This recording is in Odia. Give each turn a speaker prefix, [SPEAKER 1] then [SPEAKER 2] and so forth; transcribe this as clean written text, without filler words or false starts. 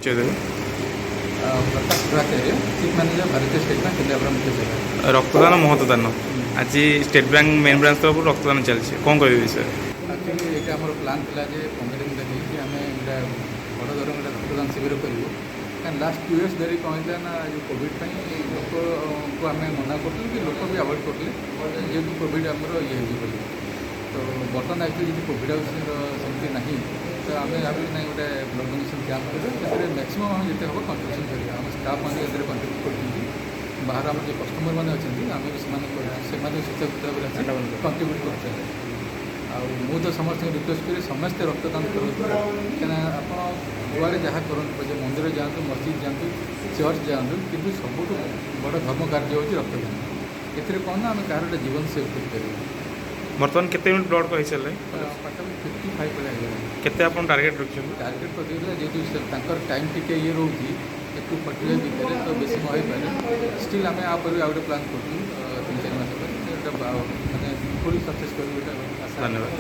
[SPEAKER 1] ପରିଚୟ ଦେବେ।
[SPEAKER 2] ପ୍ରକାଶ ଭଟ୍ଟାଚାର୍ଯ୍ୟ, ଚିଫ୍ ମ୍ୟାନେଜର, ଭାରତୀୟ ଷ୍ଟେଟ୍ ବ୍ୟାଙ୍କ, କେନ୍ଦ୍ରାପଡ଼ା ମୁଖ୍ୟ ଶାଖା।
[SPEAKER 1] ରକ୍ତଦାନ ମହତଦାନ। ଆଜି ଷ୍ଟେଟ୍ ବ୍ୟାଙ୍କ ମେନ୍ ବ୍ରାଞ୍ଚ ତରଫରୁ ରକ୍ତଦାନ ଚାଲିଛି, କ'ଣ କହିବେ ବିଷୟରେ?
[SPEAKER 2] ଆକ୍ଚୁଆଲି ଏଇଟା ଆମର ପ୍ଲାନ୍ ଥିଲା ଯେ 15 ଦିନ ଧରି ଯେ ଆମେ ଗୋଟେ ବଡ଼ ଧରଣର ଗୋଟେ ରକ୍ତଦାନ ଶିବିର କରିବୁ। କାରଣ ଲାଷ୍ଟ 2 ଇୟର୍ସ ଧରି କ'ଣ ହେଇଥିଲା ନା, ଯେଉଁ କୋଭିଡ଼ ପାଇଁ ଲୋକଙ୍କୁ ଆମେ ମନା କରୁଥିଲୁ କି ଲୋକ ବି ଆଭଏଡ଼ କରୁଥିଲେ, ଯେହେତୁ କୋଭିଡ଼ ଆମର ଇଏ ହେଇଯିବ ବୋଲି। ତ ବର୍ତ୍ତମାନ ଆକ୍ଚୁଆଲି ଯଦି କୋଭିଡ଼ ଆଉ ସେମିତି ନାହିଁ, ତ ଆମେ ଭାବିଲୁ ନାଇଁ, ଗୋଟେ ବ୍ଲଡ଼ ଡୋନେସନ୍ କ୍ୟାମ୍ପ କରିବା। ସେଥିରେ ମ୍ୟାକ୍ସିମମ୍ ଆମେ ଯେତେ ହେବ କଣ୍ଟ୍ରିବ୍ୟୁସନ୍ କରିବା। ଆମ ଷ୍ଟାଫ୍ ମାନେ ଏଥିରେ କଣ୍ଟ୍ରିବ୍ୟୁଟ୍ କରୁଛନ୍ତି। ବାହାର ଆମର ଯେଉଁ କଷ୍ଟମର୍ ମାନେ ଅଛନ୍ତି, ଆମେ ବି ସେମାନଙ୍କୁ କରୁଛୁ, ସେମାନେ ବି ସ୍ୱେଚ୍ଛାକୃତ ଭାବରେ ଆସି କଣ୍ଟ୍ରିବ୍ୟୁଟ୍ କରୁଛନ୍ତି। ଆଉ ମୁଁ ତ ସମସ୍ତଙ୍କୁ ରିକ୍ୱେଷ୍ଟ କରିବି, ସମସ୍ତେ ରକ୍ତଦାନ କରନ୍ତୁ। କାହିଁକିନା ଆପଣ ଯୁଆଡ଼େ ଯାହା କରନ୍ତୁ ପଛେ, ମନ୍ଦିର ଯାଆନ୍ତୁ, ମସଜିଦ୍ ଯାଆନ୍ତୁ, ଚର୍ଚ୍ଚ ଯାଆନ୍ତୁ, କିନ୍ତୁ ସବୁଠୁ ବଡ଼ ଧର୍ମ କାର୍ଯ୍ୟ ହେଉଛି ରକ୍ତଦାନ। ଏଥିରେ କ'ଣ ନା ଆମେ କାହାର ଗୋଟେ ଜୀବନ ସେଭ୍ କରିପାରିବୁ।
[SPEAKER 1] ବର୍ତ୍ତମାନ କେତେ ୟୁନିଟ୍ ବ୍ଲଡ଼ ହେଇସାରିଲାଣି?
[SPEAKER 2] ପାଖାପାଖି 55 ଭଳିଆ ହେଇଗଲାଣି।
[SPEAKER 1] କେତେ ଆପଣ ଟାର୍ଗେଟ୍ ରଖିଛନ୍ତି?
[SPEAKER 2] ଟାର୍ଗେଟ୍ କରିଦେଇଥିଲା, ଯେହେତୁ ତାଙ୍କର ଟାଇମ୍ ଟିକେ ଇଏ ରହୁଛି, 2:45 ଭିତରେ ତ ବେଶୀ ନ ହେଇପାରେ। ଷ୍ଟିଲ୍ ଆମେ ଆ ପରେ ବି ଆଉ ଗୋଟେ ପ୍ଲାନ୍ କରୁଛୁ, 3-4 ମାସ ପରେ ସେଇଟା ମାନେ ଫୁଲ୍ ସକ୍ସେସ୍ କରିବୁ, ଏଇଟା ଆଶା।
[SPEAKER 1] ଧନ୍ୟବାଦ।